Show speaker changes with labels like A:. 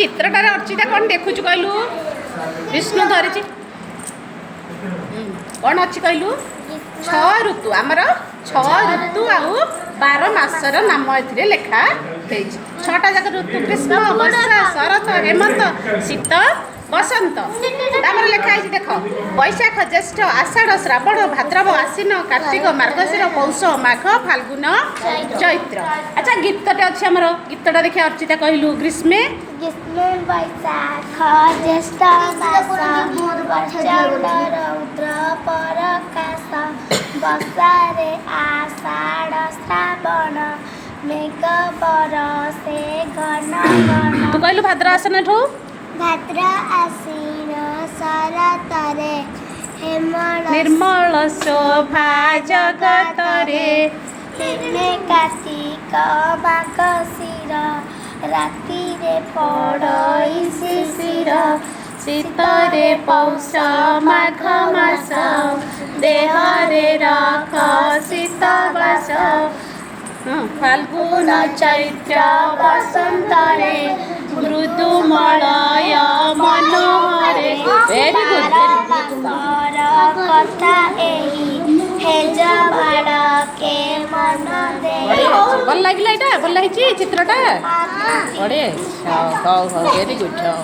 A: ଚିତ୍ରଟାରେ ଅର୍ଚିତା କ'ଣ ଦେଖୁଛୁ କହିଲୁ? ବିଷ୍ଣୁ ଧରିଛି। କ'ଣ ଅଛି କହିଲୁ? ଛଅ ଋତୁ, ଆମର ଛଅ ଋତୁ ଆଉ 12 ମାସର ନାମ ଏଥିରେ ଲେଖା ହେଇଛି। ଛଅଟା ଯାକ ଋତୁ: ଗ୍ରୀଷ୍ମ, ବର୍ଷା, ଶରତ, ହେମନ୍ତ, ଶୀତ, ବସନ୍ତ। ତାପରେ ଲେଖା ହେଇଛି ଦେଖ, ବୈଶାଖ, ଜ୍ୟେଷ୍ଠ, ଆଷାଢ଼, ଶ୍ରାବଣ, ଭାଦ୍ରବ, ଆଶ୍ୱିନ, କାର୍ତ୍ତିକ, ମାର୍ଗଶିର, ପୌଷ, ମାଘ, ଫାଲ୍ଗୁନ, ଚୈତ୍ର। ଆଚ୍ଛା, ଗୀତଟା ଅଛି ଆମର। ଗୀତଟା ଦେଖିବା। ଅର୍ଚିତା, କହିଲୁ, ଗ୍ରୀଷ୍ମେ।
B: ଗ୍ରୀଷ୍ମେ ବୈଶାଖ ଜ୍ୟେଷ୍ଠ ମାସ, ପ୍ରଚଣ୍ଡ ରୌଦ୍ର ପରକାଶ। ବର୍ଷାରେ ଆଷାଢ଼ ଶ୍ରାବଣ, ମେଘ ବରସେ ଘନ ଘନ।
A: ତୁ କହିଲୁ, ଭାଦ୍ର ଆଶ୍ୱିନଠୁ।
B: ଭାଦ୍ର ଆଶ୍ୱିନ ଶରତରେ ହେମଳ
A: ନିର୍ମଳ ଶୋଭା ଜଗତରେ।
B: ହେମେ କାର୍ତ୍ତିକ ମାର୍ଗଶିର, ରାତିରେ ପଡ଼ଇ ଶିଶିର।
A: ଶୀତରେ ପୌଷ ମାଘ ମାସ, ଦେହରେ ରଖ ଶୀତ ବାସ। ଫାଲ୍ଗୁନ ଚୈତ୍ର ବସନ୍ତରେ ମୃଦୁ ମଳୟ ମନୋହରେ। Very good, very good.
B: ମାସର କଥା ଏହି, ହେଜ ବାଳକେ ମନ ଦେଇ।
A: ଭଲ ଲାଗିଲା ଏଇଟା? ଭଲ ହେଇଛି ଚିତ୍ରଟା? ବଢ଼ିଆ। ହଉ ହଉ ହଉ ଭେରି ଗୁଡ୍। ହଉ।